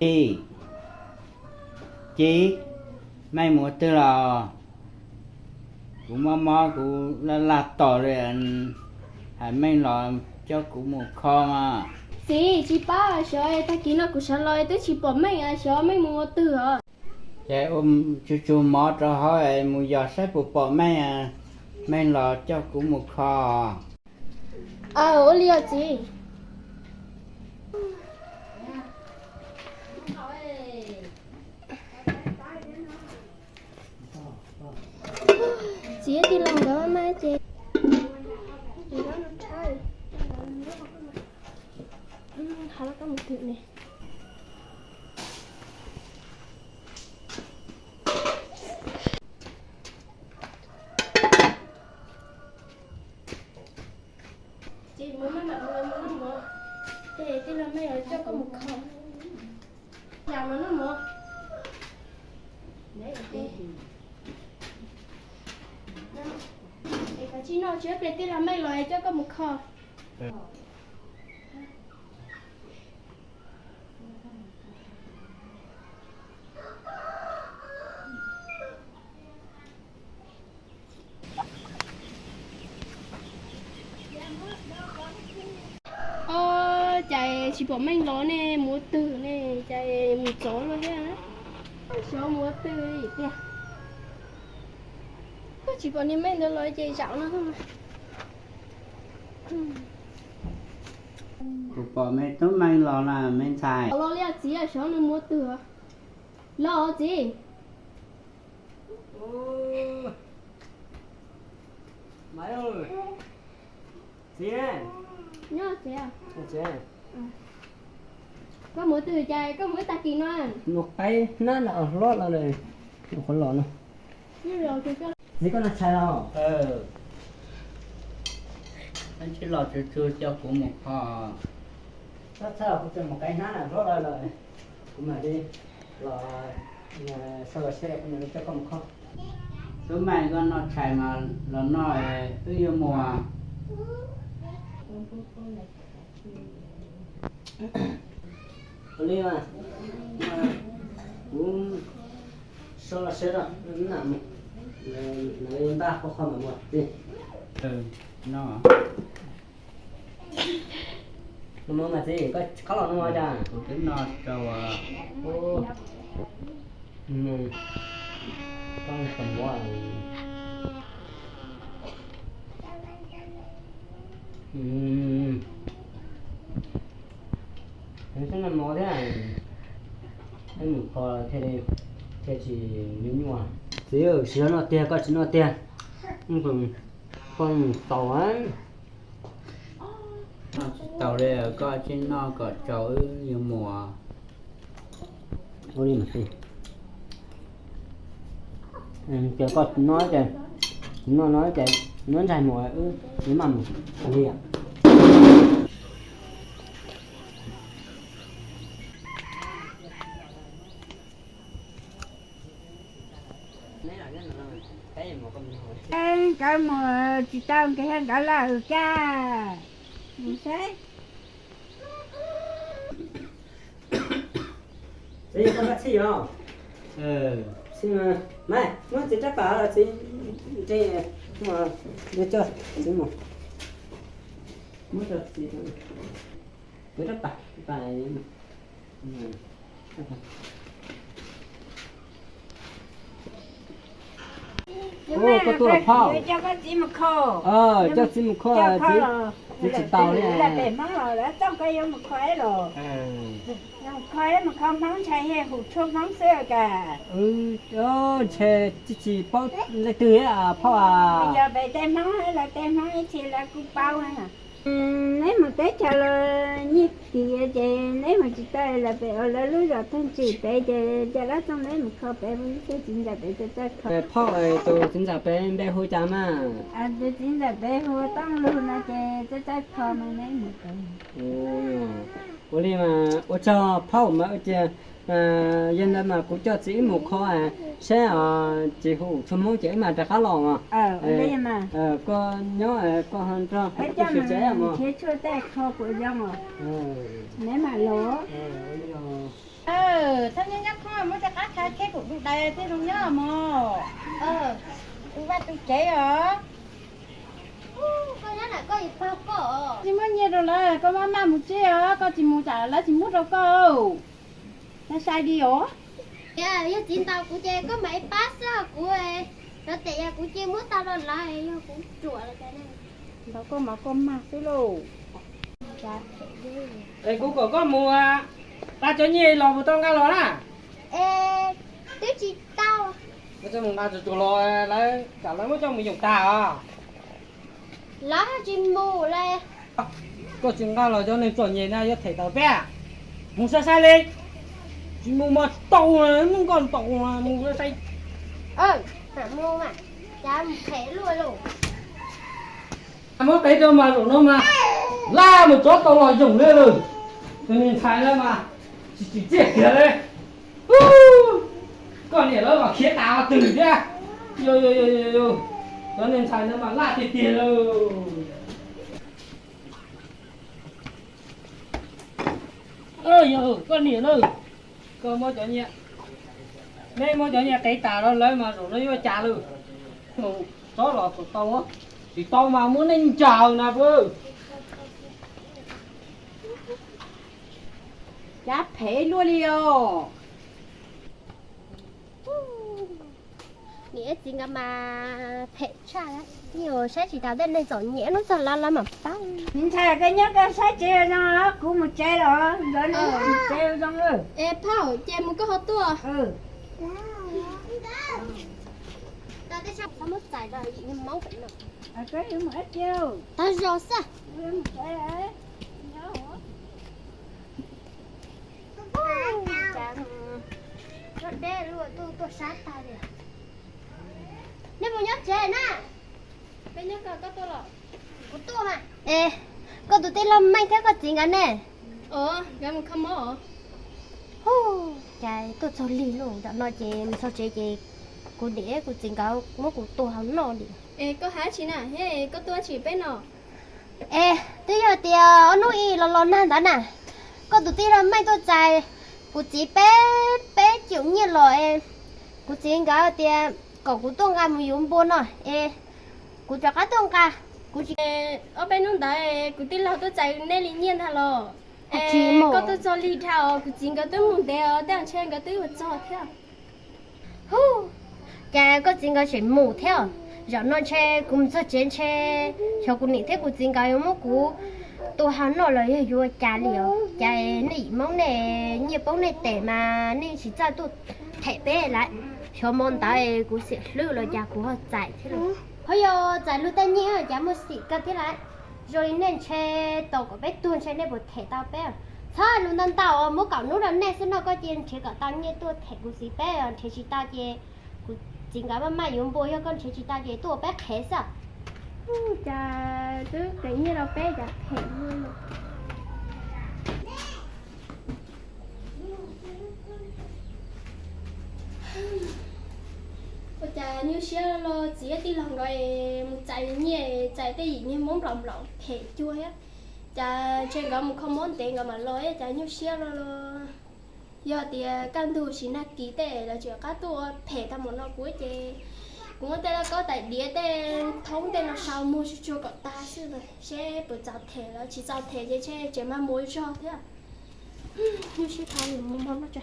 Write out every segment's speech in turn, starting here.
Ci, Ci, Meej mus twg los? Kuv mob mob kuv laj laj tos li, hais Meej los coj kuv mus kho mas. Txiv, tsis pab, xyov tag kis no kuv sawv los twb tsis pom Meej, xyov Meej mus ua twg os. Ces ua tsuj tsuj mov rau hauv es mus yos saib puas pom Meej, Meej los coj kuv mus kho. Aw, ua li os txiv. Txiv, tij laug nkawd maj maj ces Ces mus maj mam mus los mus noj mov, ces tij laug Meej los coj koj mus kho. Cas los noj mov. Es kav tsij noj, tsis pliag tij laug Meej los coj koj mus kho. Ob, cas tsis pom Meej los ne, mus ua twg ne, cas mus tsov lawm thiab. Xyov mus ua twg tiag. Koj tsis pom niag Meej ntawd los ces zaum no. Kuv pom me tub Meej los na me ntxhais. Los li txiv, xyov nws mus ua twg. Los txiv. Txiv, nyob txiv. Koj mus twg cas koj mus ib tag kis no? Mus qaib hnab na, hlob los lawm, qhuav los no. Txiv, koj noj tshais los? Tsis los tsuj tsuj coj kuv mus kho. Txhob txhawj, kuv tseem mus qaib hnab na, hlob los lawm, kuv mam li los, sau los seb kuv mam li coj koj mus kho. Tub Meej, koj noj tshais mas los noj, wb yuav mus. Ua li mas, kuv sau los seb, npaj qhov kho mam mus. Noj mov mas txiv, koj tsis qab los noj mov cas? Kuv twb noj rau. Koj noj mov thiab, mus kho thiaj li, thiaj tsis nyuaj nyuaj. Txiv, tsis noj tiag, koj tsis noj tiag. Koj mus tau. Noj tsis tau li, koj tsis noj kom tsau wb yuav mus. Ua li mas txiv, ces koj noj ces, kuv noj no ces noj ntshai mus wb yuav maj mus li. Nkawd mus tsis tau nkawd thiab, nkawd laj ua cas mus saib. Txiv, koj txhij os. Txhij mas, muab txiv rab pam los txiv, coj txiv mus. Muab rau txiv, txiv rab pam, rab pam. Koj tuaj los phauj? Coj txiv mus kho, txiv tsis tau li. Txoj koj yuav mus kho los, kho mus kho Hmoob ntshai, hum tshuaj Hmoob xwb cas. Ntshe tsis tsis paub leej twg phauj a. Yog pem tej Hmoob, lawv tej Hmoob ib txhia lawv kuj paub. Neb mus teb chaws los nyiaj kim ces neb mus tsis tau, lawv pem lawv lub zos Thaj Tsim pem ces cov dab txoog neb mus kho pem, mus ib tug txiv ntxawm pem txawj txawj kho. Phauj, tus txiv ntxawm pem npe hu cas mas? Tus txiv ntxawm pem hu Tooj Lug no ces txawj txawj kho mas neb mus pem. Ua li mas ua tsaug phauj mas ua cas, yog ntawd mas kuv coj txiv wb mus kho, Saib os, tsis hu txhua Hmoob ces wb mam rov qab los os. Koj nyob koj ho nrog wb sib tsev os. Neb mam los. Thaj nyob nyob khob muab rov qab khav kheb kuv du dais thiaj zoo nyob mog. Kuv vaj tu cev os. Koj nyob na koj yuav pab koj. Tsis muaj nyiaj rau lawv koj maj maj mus tseg os, koj tsis mus tsam lawv tsis muab rau koj. Sai sai li os. Yog txiv ntaus kuv ces koj mam li pab xwb os, kuv cov tes yog kuv cia muab tau rau lawv, yog kuv ruam los cas ne. Ntaus koj mas koj mag xwb lauj. Es kuv kom koj mus, pab cov nyiaj los puas tau nqa los na? Es twb tsis tau. Koj coj mus nqa tsuag tsuag los, lawv tsam lawv muab coj mus yoom tag os. Lawv tsis mus li. Koj tsis nqa los cov neeg txom nyem na yuav them tau peb. Mus sai sai li. Tsis mus mas tau, hnub koj ntaus mus sai sai. Mus mas, cas mus them luaj lauj. Muab tev rau mas zaum no mas laj mus tsov tau los yoom li lawm. Tus niag ntxhais no mas tsis tsim txiaj kiag li. Koj niam lawv los khiav tas twg thiab. Cov niag ntxhais no mas laj tiag tiag lauj. Koj niam lauj, koj muab cov nyiaj, neb muab cov nyiaj qev tas rau lawv mas zaum no yuav cas lawm. Tsob los tau, tsis tau mas muab nej ncaws na. Cas phem luaj li os. Niam txiv nkawd mas phem tshaj, yeej saib tsis taus tej neeg txom nyem, hnub txog lawv lawv mam pab. Ntxhais koj nyob koj saib tsev zoo, kuv mus tsev los, nkawd mus tsev zoo. Es phauj ces mus koj ho tuaj. Tag zog xwb. Tsob deb luaj tuaj tuaj sab tag li. Nej mus nyob tsev na. Kuv tuaj mas. Es koj tus tij laug Meej thiab koj txiv nkawd ne? Nkawd mus kho mob. Hu, cas tuaj txog lig lauj, zaum no ces mus txog tsev ces kuv niam kuv txiv nkawd muab kuv tua hauv noj li. Es koj hais tsis na, koj tuaj tsis peb no? Es twb yog tias ob hnub ib los los nag ntawd na, koj tus tij laug Meej tuaj txais kuv txiv peb, peb caum nyiaj los es kuv txiv nkawd tias kom kuv tuaj nqa mus yuav npua no es kuv rov qab tuaj nqa. Kuv tsis, ob peb hnub ntawd kuv tij laug tuaj txais nej li nyiaj ntag los. Koj tuaj txog lig dhau os, kuv txiv nkawd twb mus ntev os, tej zaum ntshe nkawd twb yuav txog thiab. Hu, cas koj txiv nkawd tseem mus thiab? Zaum no ntshe kuv mus txog tsev ntshe xyov kuv niam thiab kuv txiv nkawd yuav muab kuv tua hauv noj los yog yuav ua cas li os. Cas nej yim Hmoob nej nyiaj poob nej tes mas nej tsis txawj tuaj them peb lawm. Xyov hmo ntawd kuv xiam hlwb los cas kuv ho txais thiab. Ho yog txais luag tej nyiaj cas muaj xim kawg thiab lawm. Zoo li nej ntshe tos kom peb tuag ntshe nej puas them tau peb. Txhob lus ntau ntau, muab kaum hnub rau nej xwb no koj cia nrhiav kom tau nyiaj tuaj them kuv txiv peb, nrhiav tsis tau ces kuv txiv nkawd maj maj yuav npua, yog koj nrhiav tsis tau ces tuaj ua peb qhev xwb. Cas twb qev nyiaj rau peb cas phem. Ua cas nyuaj siab los txiv tij laug nkawd mus txais nyiaj txais tej yim niag Hmoob nplaum nplaum phem cuag thiab. Cas ntshe nkawd mus kho mob ntev nkawd mam los, cas nyuaj siab los los. Yog tias kaj ntug tsis nag kis tej lawv tseem rov qab tuaj ua phem tag npaum no kuv ces kuv muab tej lauj kaub tais diav tej thoob tej no sau muag tsuag tsuag kom tag xwb, seb puas txaus them los tsis txaus them ces ntshe tseem mag mus zog thiab. Nyuaj siab dhau, mus hmo no tso.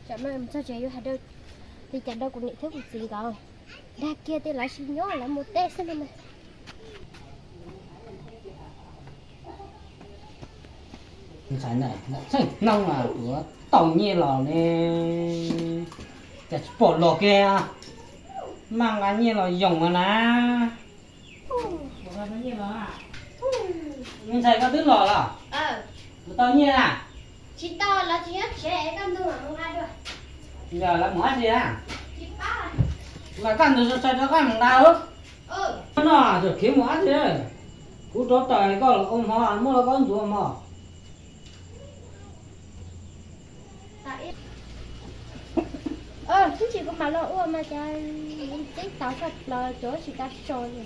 Tsam no mus txog tsev yuav hais li cas rau kuv niam thiab kuv txiv nkawd. Dag kiag tias lawv sib nyob lawv mus teb xwb no mas. Ntxhais ntawm txheej hnub tuav tau nyiaj los ne, cas tsis pom los kiag. Maj nqa nyiaj los yoom no na. Ntxhais koj twb los los? Mus tau nyiaj na? Tsis tau, lawv tsis nyob tsev, kaj ntug mam mus nqa dua. Yog lawv mus dab tsi na? Mas kaj ntug tso tso rov qab mus nqa os. Noj tseem khiav mus dab tsi? Kuv rov tawm koj los ua hmo, muab lauj kaub ntxuav hmo. Ib ntsis kuv mam los ua mas cas txib tau tshaj plaws cov tsis tau so li.